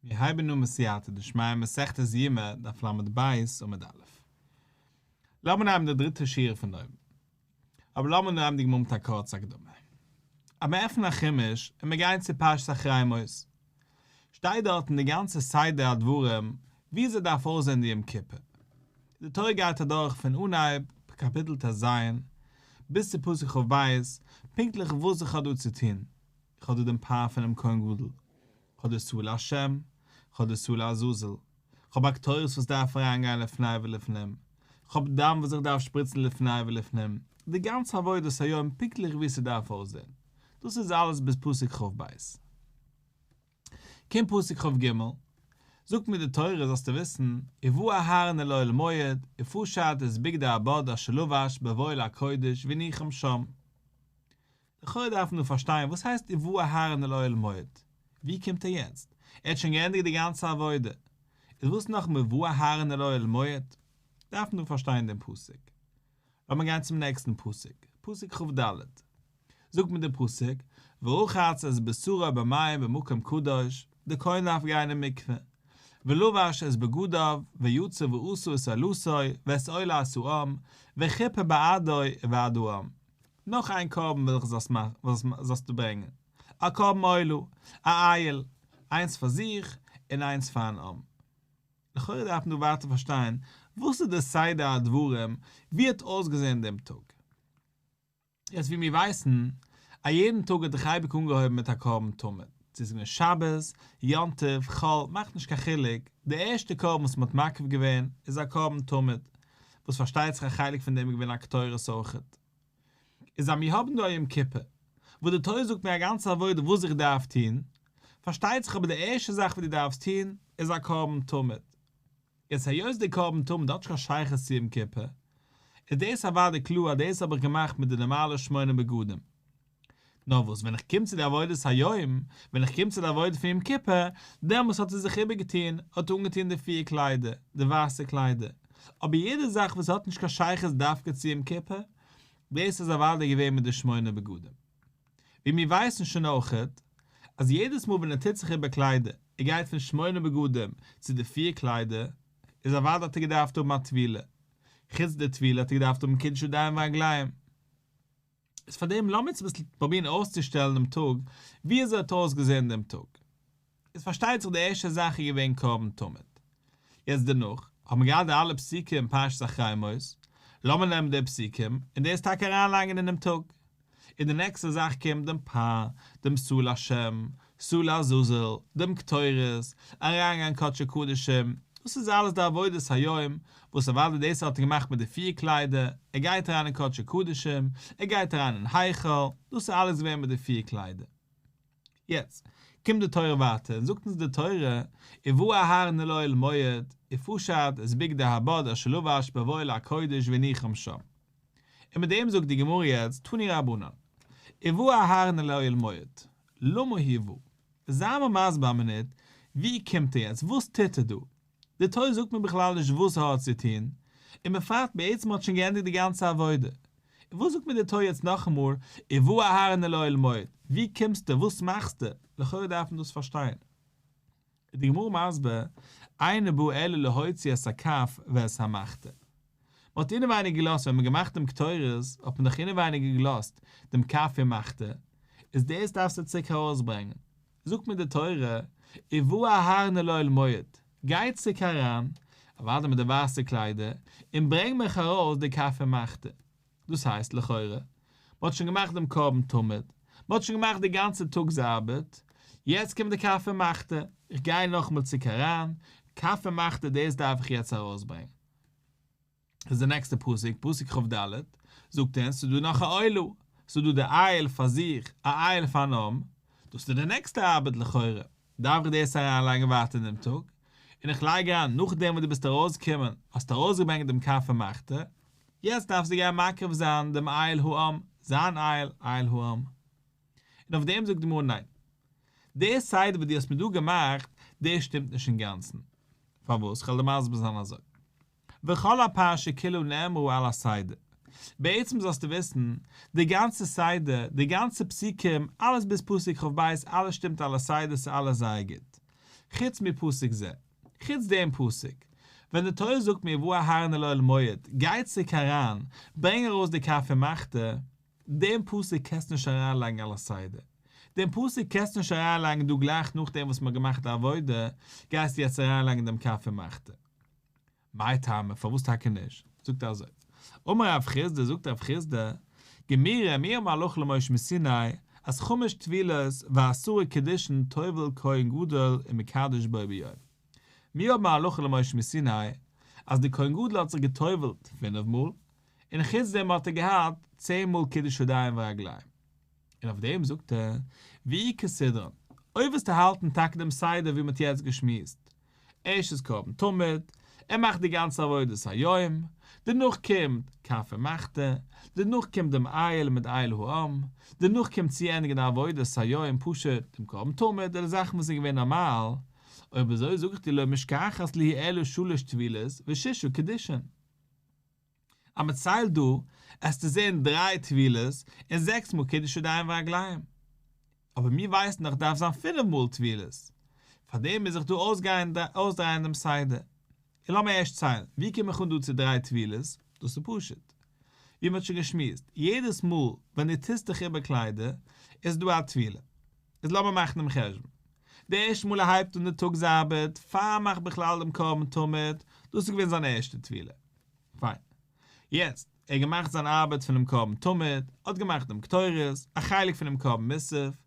מיר הייבן אן בסייעתא דשמיא מסכת יומא דף לב עמוד א'. לאמיר נעמען די דריטע שורה פון אויבן. אבער לאמיר נעמען די גמרא מיט א קורצע הקדמה. אז מיר עפענען א חומש און מיר גייען צו פרשת אחרי מות, שטייט דארטן די גאנצע סדר הדברים וויאזוי דארף אויסזען די יום כיפור. די תורה גייט אדורך פון אנהייב קאפיטל טז ביז צו פסוק כב, פונקטליך וואס איך האב דא צו טון. איך האב דא דעם פר פונעם כהן גדול, כ'האב די שעיר להשם, כ'האב די שעיר לעזאזל, כ'האב א קטורת וואס דארף אריינגיין לפני ולפנים, כ'האב דם וואס איך דארף שפריצן לפני ולפנים, די גאנצע עבודת היום פונקטליך ווי ס'דארף אויסזען, דאס איז אלעס ביז פסוק כב. קומט פסוק כג, זאגט מיר די תורה זאלסטו וויסן, ובא אהרן אל אוהל מועד, ופשט את בגדי הבד אשר לבש בבואו אל הקודש והניחם שם. לכאורה דארף מען דא פארשטיין וואס הייסט ובא אהרן אל אוהל מועד? ווי קומט ער יעצט? ער האט שוין געענדיגט די גאנצע עבודה, איז וואס נאכאמאל ובא אהרן אל אוהל מועד? דארף מען דא פארשטיין דעם פסוק. לאמיר גיין צום נעקסטן פסוק, פסוק כד, זאגט מיר דער פסוק, ורחץ את בשרו במים במקום קדוש, דער כהן דארף גיין אין מקווה, ולבש את בגדיו, ויצא ועשה את עולתו, ואת עולת העם, וכיפר בעדו ובעד העם. נאך איין קרבן וויל איך זאלסט זאלסטו ברענגען, א קרבן עולה, א איל, איינס פאר זיך און איינס פארן עם. לכאורה דארף מען דא ווייטער פארשטיין, וואס איז די סדר הדברים, ווי האט אויסגעזען דעם טאג? יעצט ווי מיר ווייסן, א יעדן טאג האט זיך אייביג אנגעהויבן מיט א קרבן תמיד, צו עס איז געווען שבת, יום טוב, חול, מאכט נישט קיין חילוק, די ערשטע קרבן וואס מען האט מקריב געווען איז א קרבן תמיד, וואס פארשטייט זיך א חלק פון דעם איז געווען א קטורת אויכעט. איז אז מיר האבן דא א יום כיפור, וואס די תורה זאגט מיר א גאנצע עבודה וואס איך דארף טון, פארשטייט זיך אבער די ערשטע זאך וואס דו דארפסט טון איז א קרבן תמיד. יעצט היות די קרבן תמיד האט נישט קיין שייכות צו יום כיפור, איז דאס אוודאי קלאר אז דאס האב איך געמאכט מיט די נארמאלע שמונה בגדים. נאר וואס ווען איך קום צו די עבודת היום, ווען איך קום צו די עבודה פון יום כיפור, דעמאלס האט ער זיך איבערגעטון, האט אנגעטון די פיר קליידער, די ווייסע קליידער. אבער יעדע זאך וואס האט נישט קיין שייכות דווקא צו יום כיפור, דאס איז אוודאי געווען מיט די שמונה בגדים. ווי מיר ווייסן שוין אויכעט, אז יעדעס מאל ווען ער טוט זיך איבער קליידער, ער גייט פון שמונה בגדים צו די פיר קליידער, איז אוודאי האט ער געדארפט האבן א טבילה. חוץ די טבילה האט ער געדארפט האבן קידוש ידיים ורגליים. איז פאר דעם לאמיר אביסל פרובירן אויסצושטעלן דעם טאג ווי אזוי האט אויסגעזען דעם טאג. איז פארשטייט זיך די ערשטע זאך איז געווען קרבן תמיד. יעצט דערנאך האט מען געהאט די אלע פסוקים אין פרשת אחרי מות, לאמיר נעמען די פסוקים און דאס טאקע אריינלייגן אינעם טאג. און די נעקסטע זאך קומט דעם פר, דעם שעיר להשם, שעיר לעזאזל, דעם קטורת, אריינגיין קדשי קדשים, דאס איז אלעס די עבודת היום, וואס אוודאי דאס האט ער געמאכט מיט די פיר קליידער, ער גייט אריין אין קדשי קדשים, ער גייט אריין אין היכל, דאס איז אלעס געווען מיט די פיר קליידער. יעצט, קומט די תורה ווייטער און זאגט אונז די תורה, ובא אהרן אל אוהל מועד, ופשט את בגדי הבד אשר לבש בבואו אל הקודש והניחם שם. און מיט דעם זאגט די גמרא יעצט תנו רבנן, ובא אהרן אל אוהל מועד, למה הוא בא? זיי מיר מסביר א מינוט, ווי קומט ער יעצט, וואס טוט ער דא? די תורה זאגט מיר בכלל נישט וואס ער האט צו טון, און בפרט בעצם האט שוין געענדיגט די גאנצע עבודה, און וואס זאגט מיר די תורה יעצט נאכאמאל, ובא אהרן אל אוהל מועד, ווי קומסטו, וואס מאכסטו, לכאורה דארף מען דאס פארשטיין. איז די גמרא מסביר, אינו בא אלא להוציא את הכף ואת המחתה. מען האט אינעווייניג געלאזט ווען מען האט געמאכט דעם קטורת האט מען דאך אינעווייניג געלאזט דעם כף און מחתה, איז דאס דארפסטו צוריק ארויסברענגען. זאגט מיר די תורה, ובא אהרן אל אוהל מועד, גיי צוריק אריין, אוודאי מיט די ווייסע קליידער, און ברענג מיך ארויס די כף און מחתה. דאס הייסט, לכאורה, מען האט שוין געמאכט דעם קרבן תמיד, מען האט שוין געמאכט די גאנצע טאג'ס ארבעט, יעצט קומט די כף און מחתה, איך גיי נאכאמאל צוריק אריין, כף און מחתה דאס דארף איך יעצט ארויסברענגען. איז די נעקסטע פסוק, פסוק כ"ד, זאגט אונז ס'איז דא נאך א עולה, ס'איז דא די איל פאר זיך, א איל פארן עם, דאס איז די נעקסטע ארבעט לכאורה, דארף איך דאס אריינלייגן ווייטער אין דעם טאג, און איך לייג אריין נאכדעם וואס דו ביסט ארויסגעקומען, האסטו ארויסגעברענגט דעם כף און מחתה, יעצט דארפסטו גיין מקריב זיין דעם איל העם, זיין איל, איל העם. און אויף דעם זאגט די גמרא ניין. די סדר וואס דו האסט מיר דא געמאכט, דאס שטימט נישט אינגאנצן. פארוואס? כ'וועל דיר מסביר זיין אזוי. וכל הפרשה כולה נאמרה על הסדר. בעצם זאלסטו וויסן, די גאנצע סדר, די גאנצע פסוקים, אלעס ביז פסוק כ"ב, אלעס שטימט על הסדר, ס'איז אלעס זייער גוט. חוץ מפסוק זה, חוץ דעם פסוק, ווען די תורה זאגט מיר ובא אהרן אל אוהל מועד, גיי צוריק אריין, ברענג ארויס די כף ומחתה, דעם פסוק קענסטו נישט אריינלייגן על הסדר, דעם פסוק קענסטו נישט אריינלייגן דא גלייך נאכדעם וואס מ'האט געמאכט די עבודה, גייסטו יעצט אריינלייגן דעם כף ומחתה. מאי טעמא, פארוואס טאקע נישט? זאגט ער אזוי, אמר רב חסדא, זאגט רב חסדא, גמירי מיר האבן הלכה למשה מסיני, אז חמש טבילות ועשרה קידושין טובל כהן גדול ומקדש בו ביום. מיר האבן א הלכה למשה מסיני, אז דער כהן גדול האט זיך גע'טובל'ט פינף מאל, און חוץ דעם האט ער געהאט צען מאל קידוש ידיים ורגליים. און אויף דעם זאגט ער, ואי כסדרן, אויב וועסטו האלטן טאקע דעם סדר ווי מ'האט יעצט געשמועסט, ערשט איז קרבן תמיד, ער מאכט די גאנצע עבודת היום, דערנאך קומט כף ומחתה, דערנאך קומט דעם איל מיט איל העם, דערנאך קומט צו ענדיגן די עבודת היום פשוט דעם קרבן תמיד די זאכן וואס איז געווען נארמאל, אויב אזוי זאג איך דיר לא משכחת להו אלא שלש טבילות וששה קידושין. אז מען ציילט דא, עסטו זען דריי טבילות און זעקס מאל קידוש ידיים ורגליים. אבער מיר ווייסן דאך דארף זיין פינף מאל טבילות. פארדעם מוז איך דא אויסגיין אויסדרייען דעם סדר. און לאמיר ערשט ציילן, ווי קום איך אן דא צו דריי טבילות? דאס איז פשוט. ווי מען האט שוין געשמועסט, יעדעס מאל ווען דו טוסט דיך איבער קליידער, איז דא א טבילה. איז לאמיר מאכן דעם חשבון. די ערשטע מאל ער הייבט אן די טאגס ארבעט, פאר ער מאכט בכלל דעם קרבן תמיד, דאס איז געווען זיין ערשטע טבילה. פיין. יעצט, ער האט געמאכט זיין ארבעט פונעם קרבן תמיד, האט געמאכט דעם קטורת, א חלק פונעם קרבן מוסף,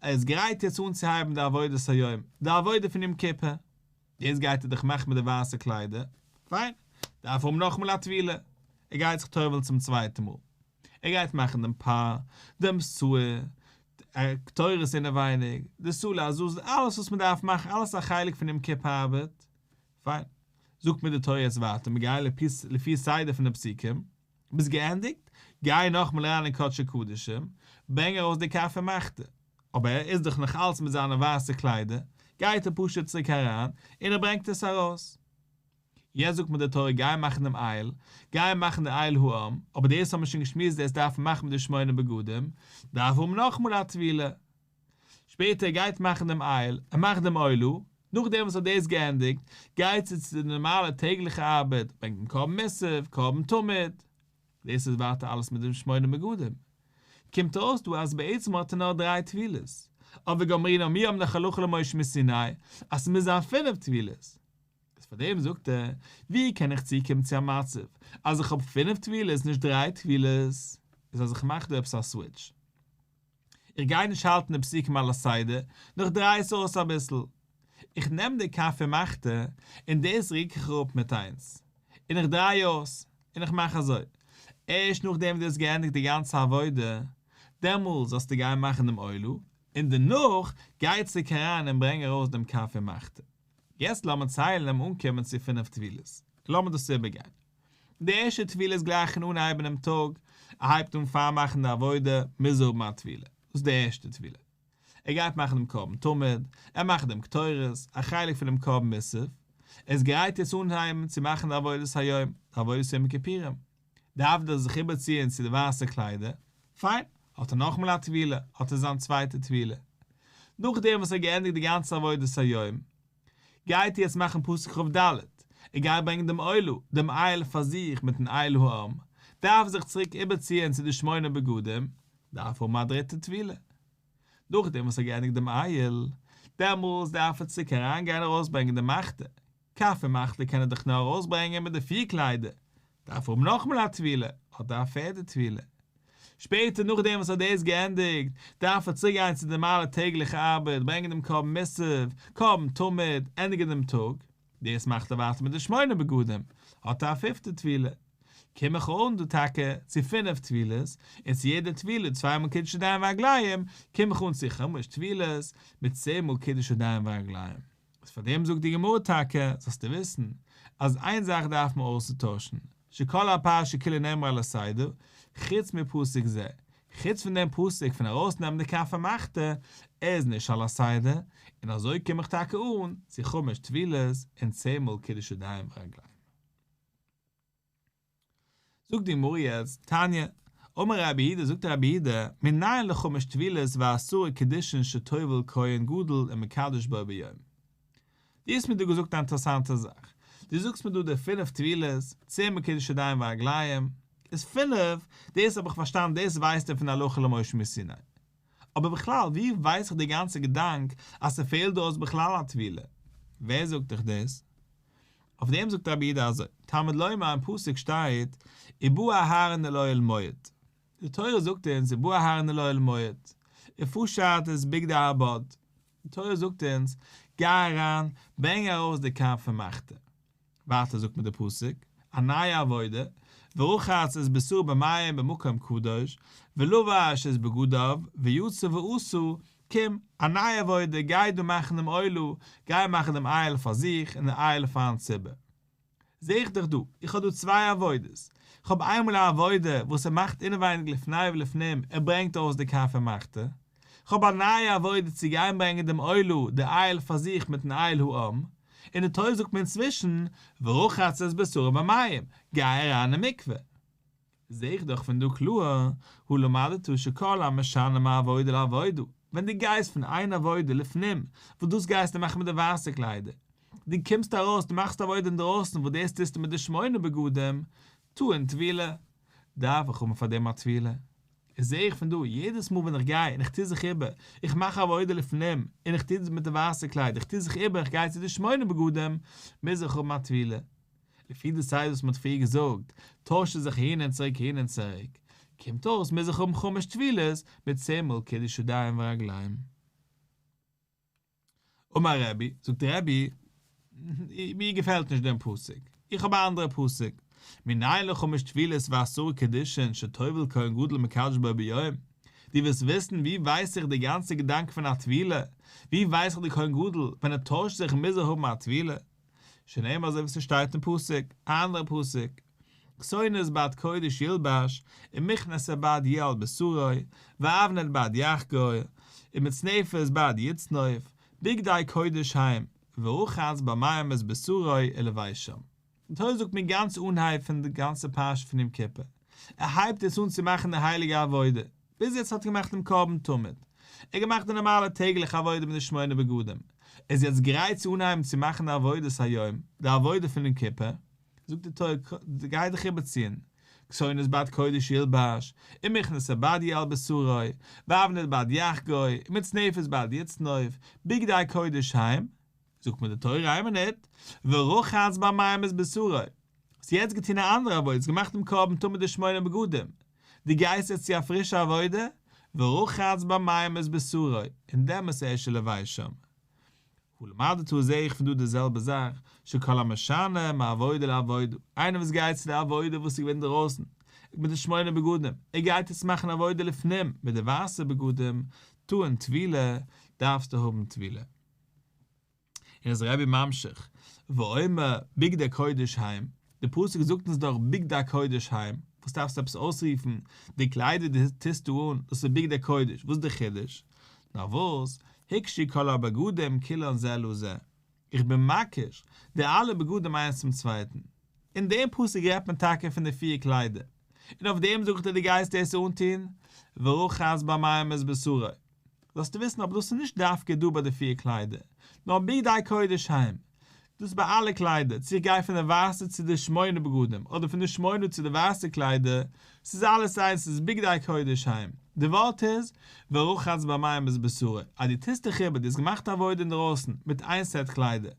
ער איז גרייט יעצט אנצוהייבן די עבודת היום, די עבודה פון יום כיפור. יעצט גייט ער דאך מאכן מיט די ווייסע קליידער, פיין, דארף ער האבן נאכאמאל א טבילה, ער גייט זיך טובל'ן צום צווייטן מאל. ער גייט מאכן דעם פר, דעם שעיר, קטורת אינעווייניג, די שעיר לעזאזל, אלעס וואס מען דארף מאכן, אלעס א חלק פון יום כיפור ארבעט, פיין. זאגט מיר די תורה יעצט ווייטער, מיר גייען לפי סדר פון די פסוקים, ביסט געענדיגט, גיי נאכאמאל אריין אין קדשי קדשים, ברענג ארויס די כף ומחתה. אבער ער איז דאך נאך אלץ מיט זיינע ווייסע קליידער, גייט ער פשוט צוריק אריין, און ער ברענגט עס ארויס. יעצט זאגט מיר די תורה גיי מאכן דעם איל, גיי מאכן די איל העם, אבער דאס האבן מיר שוין געשמועסט דאס דארף מען מאכן מיט די שמונה בגדים, דארף האבן נאכאמאל א טבילה. שפעטער ער גייט מאכן דעם איל, ער מאכט דעם עולה, נאכדעם וואס ער האט דאס געענדיגט, גייט צו צו די נארמאלע טעגליכע ארבעט, ברענגט דעם קרבן מוסף, קרבן תמיד. דאס איז ווייטער אלעס מיט די שמונה בגדים. קומט אויס דא אז בעצם האט ער נאר דריי טבילות, אבער וגמרינן מיר האבן דאך הלכה למשה מסיני אז ס'מוז זיין פינף טבילות. איז פאר דעם זאגט ער, ווי קען איך צוקומען צו א מצב אז איך האב פינף טבילות נישט דריי טבילות? איז אז איך מאך דא עפעס א סוויטש. איך גיי נישט האלטן די פסוקים על הסדר, נאר איך דריי עס אויס אביסל. איך נעם די כף ומחתה און דאס רוק איך אראפ מיט איינס. און איך דריי אויס, און איך מאך אזוי. ערשט נאכדעם דו האסט געענדיגט די גאנצע עבודה, דעמאלס זאלסטו גיין מאכן דעם עולה, און דערנאך גיי צוריק אריין און ברענג ארויס דעם כף ומחתה. יעצט לאמיר ציילן און אנקומען צו פינף טבילות. לאמיר דאס איבערגיין. די ערשטע טבילה איזגלייך אין אנהייב אינעם טאג, ער הייבט אן פאר מאכן די עבודה, מוז ער האבן א טבילה. דאס איז די ערשטע טבילה. ער גייט מאכן דעם קרבן תמיד, ער מאכט דעם קטורת, א חלק פונעם קרבן מוסף, ער איז גרייט יעצט אנהייבן צו מאכן די עבודת היום, די עבודת יום הכיפורים. דארף ער זיך איבערציען צו די ווייסע קליידער, פיין, האט ער נאכאמאל א טבילה, האט ער זיין צווייטע טבילה. נאכדעם וואס ער האט געענדיגט די גאנצע עבודת היום, גייט ער יעצט מאכן פסוק כ"ד, ער גייט ברענגען דעם עולה, דעם איל פאר זיך מיטן איל העם, דארף ער זיך צוריק איבערציען צו די שמונה בגדים, דארף האבן א דריטע טבילה. נאכדעם וואס ער האט געענדיגט דעם איל, דעמאלס דארף ער צוריק אריינגיין ארויסברענגען די מחתה, כף ומחתה קען ער דאך נאר ארויסברענגען מיט די פיר קליידער, דארף ער האבן נאכאמאל א טבילה, האט ער א פערדע טבילה. שפעטער נאכדעם וואס ער האט דאס געענדיגט, דארף ער צוריק גיין צו די נארמאלע טעגליכע ארבעט, ברענגען דעם קרבן מוסף, קרבן תמיד, ענדיגן דעם טאג. דאס מאכט ער ווייטער מיט די שמונה בגדים, האט ער א פיפטע טבילה. קום איך אן דא טאקע צו פינף טבילות, און צו יעדע טבילה צוויי מאל קידוש ידיים ורגליים, קום איך אן צו חמש טבילות, מיט צען מאל קידוש ידיים ורגליים. איז פאר דעם זאגט די גמרא טאקע, זאלסטו וויסן, אז איין זאך דארף מען אויסצוטוישן, שכל הפרשה כולה נאמרה על הסדר, חוץ מפסוק זה, חוץ פון דעם פסוק פון ארויסנעמען די כף ומחתה, ער איז נישט על הסדר, און אזוי קום איך טאקע אן צו חמש טבילות און צען מאל קידוש ידיים ורגליים. זאגט די גמרא יעצט, תניא, אמר רבי יהודה זאגט רבי יהודה, מנין לחמש טבילות ועשרה קידושין שטובל כהן גדול ומקדש בו ביום. דו האסט מיר דא געזאגט א אינטערעסאנטע זאך, דו זאגסט מיר דא די פינף טבילות, צען מאל קידוש ידיים ורגליים, איז פינף, דאס האב איך פארשטאנען דאס ווייסטו פון הלכה למשה מסיני. אבער בכלל ווי ווייס איך די גאנצע געדאנק אז ס'פעלט דא אויס בכלל א טבילה? ווער זאגט דיך דאס? אויף דעם זאגט רבי יהודה אזוי, תלמוד לומר אין פסוק שטייט ובא אהרן אל אוהל מועד, די תורה זאגט אונז ובא אהרן אל אוהל מועד, ופשט את בגדי הבד, די תורה זאגט אונז גיי אריין ברענג ארויס די כף ומחתה, ווייטער זאגט מיר די פסוק א נייע עבודה, ורחץ את בשרו במים במקום קדוש, ולבש את בגדיו, ויצא ועשה, קום, א נייע עבודה, גיי דא מאכן דעם עולה, גיי מאכן דעם איל פאר זיך און די איל פארן ציבור. זע איך דאך דא, איך האב דא צוויי עבודות, איך האב איינמאל א עבודה וואס ער מאכט אינעווייניג לפני ולפנים, ער ברענגט ארויס די כף ומחתה, איך האב א נייע עבודה צו גיין ברענגען דעם עולה, די איל פאר זיך מיטן איל העם, און די תורה זאגט מיר אינצווישן, ורחץ את בשרו במים, גיי אריין אין מקווה. זע איך דאך פון דא קלאר, הא למדת שכל המשנה מעבודה לעבודה, ווען דו גייסט פון איין עבודה לפנים, וואס דאס גייסטו מאכן מיט די ווייסע קליידער, דו קומסט ארויס, דו מאכסט עבודה אינדרויסן וואס דאס טוסטו מיט די שמונה בגדים, טעון טבילה, דארף איך האבן פאר דעם א טבילה. איז זע איך פון דא, יעדעס מאל ווען איך גיי און איך טו זיך איבער, איך מאך עבודה לפנים, און איך טו דאס מיט די ווייסע קליידער, איך טו זיך איבער, איך גיי צו די שמונה בגדים, מוז איך האבן א טבילה. לפי די סדר וואס מען האט פריער געזאגט, טוישט ער זיך אהין און צוריק אהין און צוריק, קומט אויס מוז איך האבן חמש טבילות מיט צען מאל קידוש ידיים ורגליים. אמר רבי, זאגט רבי, מיר געפעלט נישט דעם פסוק, איך האב א אנדערע פסוק, מנין לחמש טבילות ועשרה קידושין שטובל כהן גדול ומקדש בו ביום, דו ווילסט וויסן ווי ווייס איך די גאנצע געדאנק פון א טבילה, ווי ווייס איך די כהן גדול ווען ער טוישט זיך מוז ער האבן א טבילה, שנאמר אזוי ווי ס'שטייט אין פסוק, א אנדערע פסוק, כתונת בד קודש ילבש, ומכנסי בד יהיה על בשרו, ואבנט בד יחגור, ומצנפת בד יצנוף, בגדי קודש הם, ורחץ במים את בשרו ולבשם. די תורה זאגט מיר גאנץ אנהייב פון די גאנצע פרשה פון יום כיפור, ער הייבט יעצט אן צו מאכן די הייליגע עבודה, ביז יעצט האט ער געמאכט דעם קרבן תמיד, ער האט געמאכט די נארמאלע טעגליכע עבודה מיט די שמונה בגדים, ער איז יעצט גרייט צו אנהייבן צו מאכן די עבודת היום, די עבודה פון יום כיפור, זאגט די תורה, גיי דיך איבערציען, כתונת בד קודש ילבש, ומכנסי בד יהיה על בשרו, ואבנט בד יחגור, ומצנפת בד יצנוף, בגדי קודש הם, זאגט מיר די תורה איין מינוט, ורחץ במים את בשרו, האסט יעצט געטון א אנדערע עבודה, האסט געמאכט דעם קרבן תמיד די שמונה בגדים, דו גייסט יעצט צו א פרישע עבודה, ורחץ במים את בשרו, און דעמאלס ערשט ולבשם. הא למדת זעה איך פון דא די זעלבע זאך, שכל המשנה מעבודה לעבודה, איינער וואס גייט צו די עבודה וואס איז געווען אינדערויסן, מיט די שמונה בגדים, ער גייט יעצט מאכן עבודה לפנים מיט די ווייסע בגדים, טעון טבילה, דארפסטו האבן טבילה. און איז רבי ממשיך, ואומר בגדי קודש הם, די פסוק זאגט אונז דאך בגדי קודש הם, וואס דארפסטו עפעס אויסרופן, די קליידער דו טוסטו אן, דאס איז בגדי קודש, וואס איז די חידוש? נאר וואס, הוקשו כל הבגדים כולן זה לזה, איך בין מקיש די אלע בגדים איינס צום צווייטן. אין דעם פסוק רעדט מען טאקע פון די פיר קליידער, און אויף דעם זאגט ער דו גייסט דאס אנטון, ורחץ במים את בשרו. זאלסטו וויסן אבער דאס איז נישט דווקא דא ביי די פיר קליידער, נאר בגדי קודש הם, דאס איז ביי אלע קליידער, צו איך גיי פון די ווייסע צו די שמונה בגדים, אדער פון די שמונה צו די ווייסע קליידער, ס'איז אלעס איינס, ס'איז בגדי קודש הם. די ווארט איז, ורחץ במים את בשרו, אז דו טוסט דיך איבער, דו האסט געמאכט א עבודה אינדערויסן מיט איין סעט קליידער,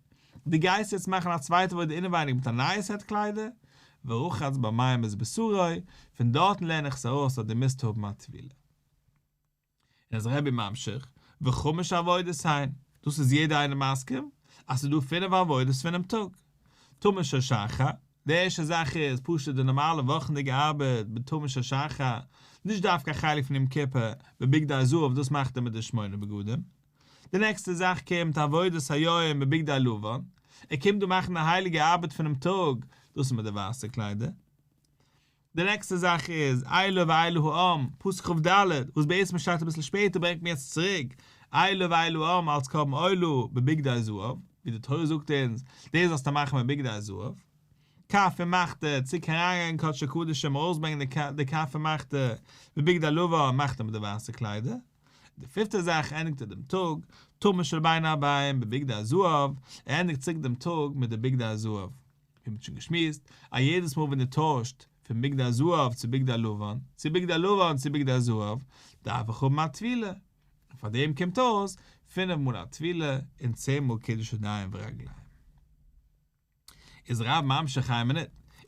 דו גייסט יעצט מאכן א צווייטע עבודה אינעווייניג מיט א נייע סעט קליידער, ורחץ במים את בשרו, פון דארטן לערן איך עס ארויס אז דו מוזט האבן א טבילה. און איז רבי ממשיך, וחמש עבודות הן, דאס איז יעדער איינער מסכים, אז ס'איז דא פינף עבודות פונעם טאג. תמיד של שחר, די ערשטע זאך איז פשוט די נארמאלע וואכנדיגע ארבעט בתמיד של שחר, נישט דווקא א חלק פון יום כיפור, בבגדי זהב דאס מאכט ער מיט די שמונה בגדים. די נעקסטע זאך קומט עבודת היום בבגדי לבן, ער קומט דא מאכן די הייליגע ארבעט פונעם טאג, דאס איז מיט די ווייסע קליידער. די נעקסטע זאך איז אילו ואיל העם, פסוק כ"ד, וואס בעצם שטייט אביסל שפעטער ברענגט מען יעצט צוריק, אילו ואיל העם אלס קרבן עולה בבגדי זהב, ווי די תורה זאגט אונז, דאס זאלסטו מאכן בבגדי זהב. כף ומחתה, צוריק אריינגיין אין קדשי קדשים ארויסברענגען די כף ומחתה, בבגדי לבן מאכט ער מיט די ווייסע קליידער. די פיפטע זאך ענדיגט ער דעם טאג, תמיד של בין הערביים בבגדי הזהב, ער ענדיגט צוריק דעם טאג מיט די בגדי הזהב. ווי מ'האט שוין געשמועסט, אז יעדעס מאל ווען דו טוישט פון בגדי הזהב צו בגדי לבן, צו בגדי לבן צו בגדי הזהב, דארף איך האבן א טבילה. און פאר דעם קומט אויס פינף מאל א טבילה און צען מאל קידוש ידיים ורגליים. איז רב ממשיך איין מינוט,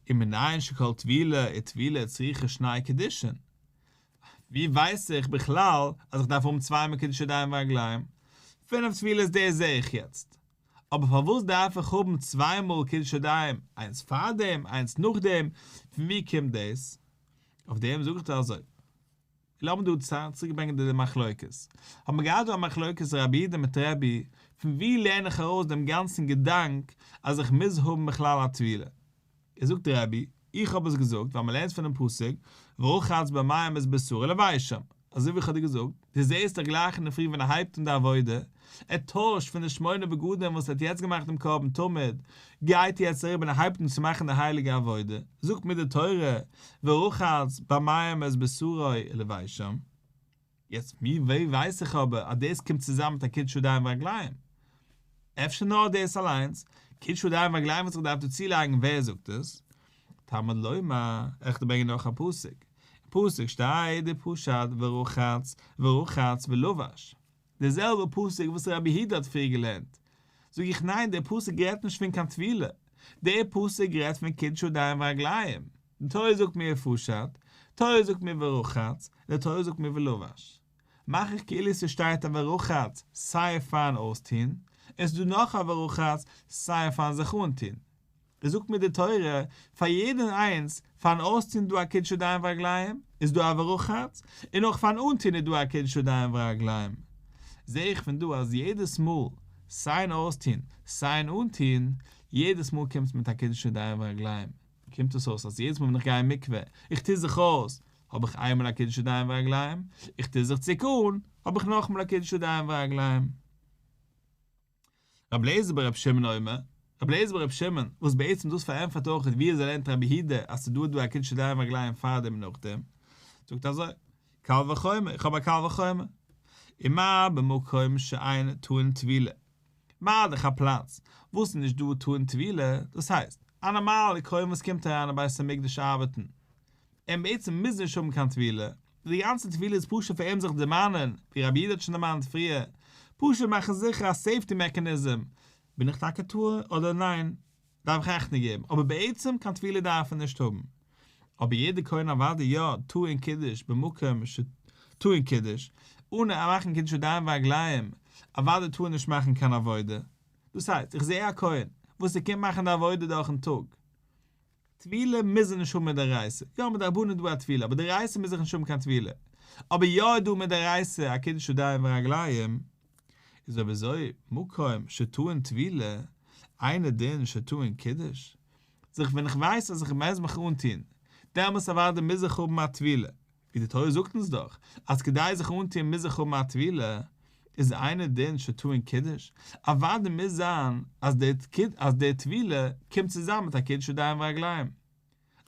ומנין שכל טבילה וטבילה צריכה שני קידושין? ווי ווייס איך בכלל אז איך דארף האבן צוויי מאל קידוש ידיים ורגליים? פינף טבילות דאס זעה איך יעצט. אבער פארוואס דארף איך האבן צוויי מאל קידוש ידיים, איינס פארדעם איינס נאכדעם, פון ווי קומט דאס? אויף דעם זאג איך דיר אזוי. לאמיר דא צוריק ברענגען די מחלוקת. האבן מיר געהאט דא א מחלוקת רבי יהודה מיט רבי, פון ווי לערן איך ארויס דעם גאנצן געדאנק אז איך מוז האבן בכלל א טבילה? איז זאגט רבי, איך האב עס געזאגט ווייל מען לערנט פונעם פסוק ורחץ במים את בשרו ולבשם, אזוי ווי איך האב דיר געזאגט, דו זעסט דאך גלייך אינדערפרי ווען ער הייבט אן די עבודה, ער טוישט פון די שמונה בגדים וואס ער האט יעצט געמאכט דעם קרבן תמיד, גייט יעצט אריבער און ער הייבט אן צו מאכן די הייליגע עבודה, זאגט מיר די תורה, ורחץ במים את בשרו ולבשם. יעצט ווי ווי ווייס איך אבער אז דאס קומט צוזאם מיט א קידוש ידיים ורגליים? אפשר נאר דאס אליינס, קידוש ידיים ורגליים וואס איך דארף דא צולייגן ווער זאגט עס? תלמוד לומר, איך דיר ברענגען נאך א פסוק, אין פסוק שטייט ופשט ורחץ ורחץ ולבש, די זעלבע פסוק וואס רבי יהודה האט פריער געלערנט, זאג איך ניין דער פסוק רעדט נישט פון קיין טבילה, דער פסוק רעדט פון קידוש ידיים ורגליים, די תורה זאגט מיר ופשט, תורה זאגט מיר ורחץ, און די תורה זאגט מיר ולבש. מאך איך כאילו ס'שטייט א ורחץ סיי פארן אויסטוהן, און ס'דא נאך א ורחץ סיי פארן זיך אנטוהן. איז זאגט מיר די תורה, פאר יעדן איינס, פארן אויסטוהן איז דא א קידוש ידיים ורגליים, איז דא א ורחץ, און אויך פארן אנטוהן איז דא א קידוש ידיים ורגליים. זעה איך פון דא אז יעדעס מאל, סיי אין אויסטוהן, סיי אין אנטוהן, יעדעס מאל קומט עס מיט א קידוש ידיים ורגליים. קומט עס אויס אז יעדעס מאל ווען איך גיי אין מקווה, איך טוה זיך אויס, האב איך איינמאל א קידוש ידיים ורגליים, איך טוה זיך צוריק אן, האב איך נאכאמאל א קידוש ידיים ורגליים. רבי אליעזר ברבי שמעון אומר, רבי אליעזר ברבי שמעון, וואס בעצם דאס פארענטפערט אויך ווי אזוי לערנט רבי יהודה אז ס'דא דא א קידוש ידיים ורגליים פארדעם און נאכדעם, זאגט אזוי, קל וחומר, איך האב א קל וחומר. ומה במקום שאין טעון טבילה, מה דאך א פלאץ וואס איז נישט דא טעון טבילה, דאס הייסט, א נארמאלע כהן וואס קומט אריין אין בית המקדש ארבעטן, און בעצם מוז נישט האבן קיין טבילה, די גאנצע טבילה איז פשוט פאר אים זיך דערמאנען, ווי רבי יהודה האט שוין דערמאנט פריער, פשוט מאכן זיכער א safety mechanism, בין איך טאקע טהור אדער ניין, דארף איך אכטונג געבן, אבער בעצם קיין טבילה דארף ער נישט האבן. אבער יעדער כהן אוודאי יא, טעון קידוש במקום שטעון קידוש, אן מאכן קידוש ידיים ורגליים, אוודאי טאר ער נישט מאכן קיין עבודה. דאס הייסט, איך זע א כהן וואס ער קומט מאכן די עבודה דורכן טאג, טבילה מוז ער נישט האבן מדאורייתא, יא מדרבנן איז דא א טבילה, אבער דאורייתא מוז איך נישט האבן קיין טבילה, אבער יא איז דא מדאורייתא א קידוש ידיים ורגליים, איז אויב אזוי מקום שטעון טבילה, אינו דין שטעון קידוש, זיך ווען איך ווייס אז איך מוז מיך אנטוהן, דעמאלס אוודאי מוז איך האבן א טבילה, ווי די תורה זאגט אונז דאך אז כדי זיך אנטוהן מוז איך האבן א טבילה, איז אינו דין שטעון קידוש, אוודאי מוז זיין אז די אז די טבילה קומט צוזאם מיט א קידוש ידיים ורגליים.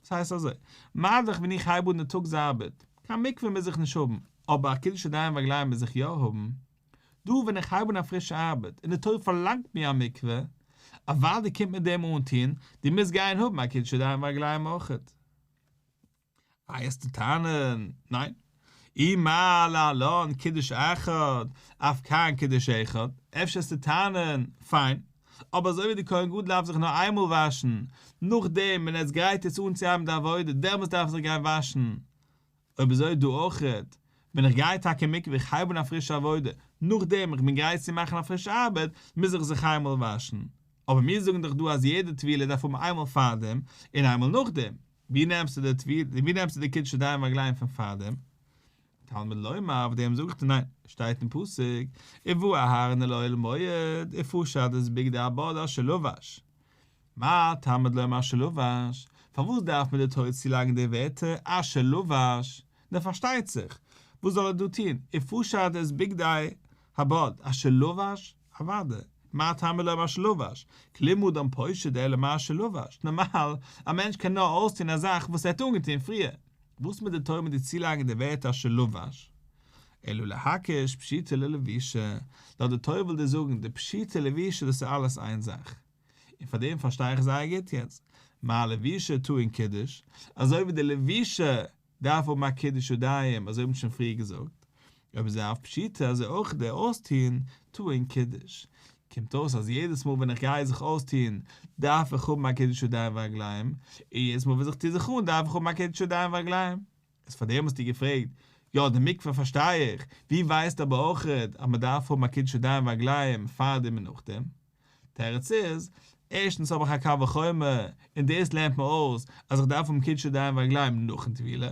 דאס הייסט אזוי, מה דאך ווען איך הייב אן די טאגס ארבעט, קיין מקווה מוז איך נישט האבן, אבער א קידוש ידיים ורגליים מוז איך יא האבן. דא ווען איך הייב אן א פרישע ארבעט און די תורה פארלאנגט מיר א מקווה, אוודאי קומט מיט דעם אנטוהן, דו מוזט גיין האבן א קידוש ידיים ורגליים אויכעט. איי וועסטו טענה'ן, ניין. אי מה להלן קידוש אחד, אף כאן קידוש אחד, אפשר וועסטו טענה'ן, פיין, אבער אזוי ווי די כהן גדול דארף זיך נאר איינמאל וואשן, נאכדעם ווען ער איז גרייט יעצט אנצוהייבן די עבודה, דעמאלטס דארף ער זיך גיין וואשן. אויב אזוי דא אויכעט, ווען איך גיי טאקע אין מקווה איך הייב אן א פרישע עבודה, נאכדעם איך בין גרייט צו מאכן א פרישע ארבעט, מוז איך זיך איינמאל וואשן. אבער מיר זאגן דאך דא אז יעדע טבילה דארף האבן איינמאל פארדעם און איינמאל נאכדעם. ווי נעמסטו די טבילה, ווי נעמסטו די קידוש ידיים ורגליים פון פארדעם? תלמוד לומר, אויף דעם זאג איך דיר ניין, שטייט אין פסוק, ובא אהרן אל אוהל מועד, ופשט את בגדי הבד אשר לבש. מה תלמוד לומר אשר לבש? פארוואס דארף מיר די תורה צולייגן די ווערטער אשר לבש? נו פארשטייט זיך, וואס זאל ער דא טון? ופשט את בגדי הבד אשר לבש? אוודאי, מה תלמוד לומר אשר לבש? כלום אדם פושט אלא מה שלבש, נארמאל, א מענטש קען נאר אויסטון א זאך וואס ער האט אנגעטון פריער, וואס מיט די תורה מיט די צולייגן די ווערטער אשר לבש? אלא להקיש פשיטא ללבישה, נאר די תורה וויל דיר זאגן, די פשיטא לבישה דאס איז אלעס איין זאך. און פאר דעם פארשטיי איך זייער גוט יעצט, מה לבישה טעון קידוש, אזוי ווי די לבישה דארף האבן א קידוש ידיים אזוי ווי מ'האט שוין פריער געזאגט, אויב אזוי אף פשיטא אזוי אויך די אויסטוהן טעון קידוש, קומט אויס אז יעדעס מאל ווען איך גיי זיך אויסטוהן דארף איך האבן א קידוש ידיים ורגליים, און יעדעס מאל ווען איך טוה זיך אן דארף איך האבן א קידוש ידיים ורגליים. איז פאר דעם האסטו געפרעגט, יא די מקווה פארשטיי איך, ווי ווייסטו אבער אויכעט אז מ'דארף האבן א קידוש ידיים ורגליים פארדעם און נאכדעם? תירוץ איז, ערשטנס האב איך א קל וחומר, און דאס לערנט מיר אויס אז איך דארף האבן קידוש ידיים ורגליים נאכן טבילה,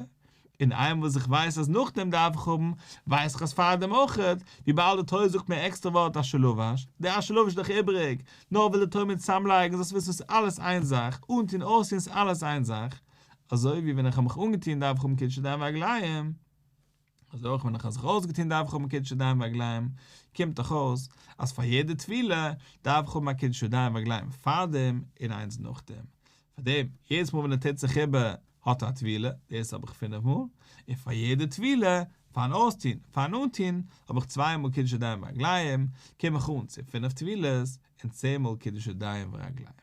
און איינמאל וואס איך ווייס אז נאכדעם דארף איך האבן, ווייס איך אז פארדעם אויכעט, וויבאלד די תורה זאגט מיר עקסטערע ווארט אשר לבש, די אשר לבש איז דאך איבעריג, נאר וויל די תורה מיר צוזאמלייגן זאלסט וויסן ס'איז אלעס איין זאך, אנטון אויסטון איז אלעס איין זאך, אזוי ווי ווען איך האב מיך אנגעטון דארף איך האבן קידוש ידיים ורגליים. אזוי אויך ווען איך האב זיך אויסגעטון דארף איך האבן קידוש ידיים ורגליים, קומט דאך אויס אז פאר יעדע טבילה דארף איך האבן א קידוש ידיים ורגליים פארדעם און איינס נאכדעם, פארדעם יעדעס מאל ווען ער טוט זיך איבער האט ער א טבילה, דאס האב איך פינף מאל, און פאר יעדע טבילה, פארן אויסטון, פארן אנטון, האב איך צוויי מאל קידוש ידיים ורגליים, קום איך אן צו פינף טבילות און צען מאל קידוש ידיים ורגליים.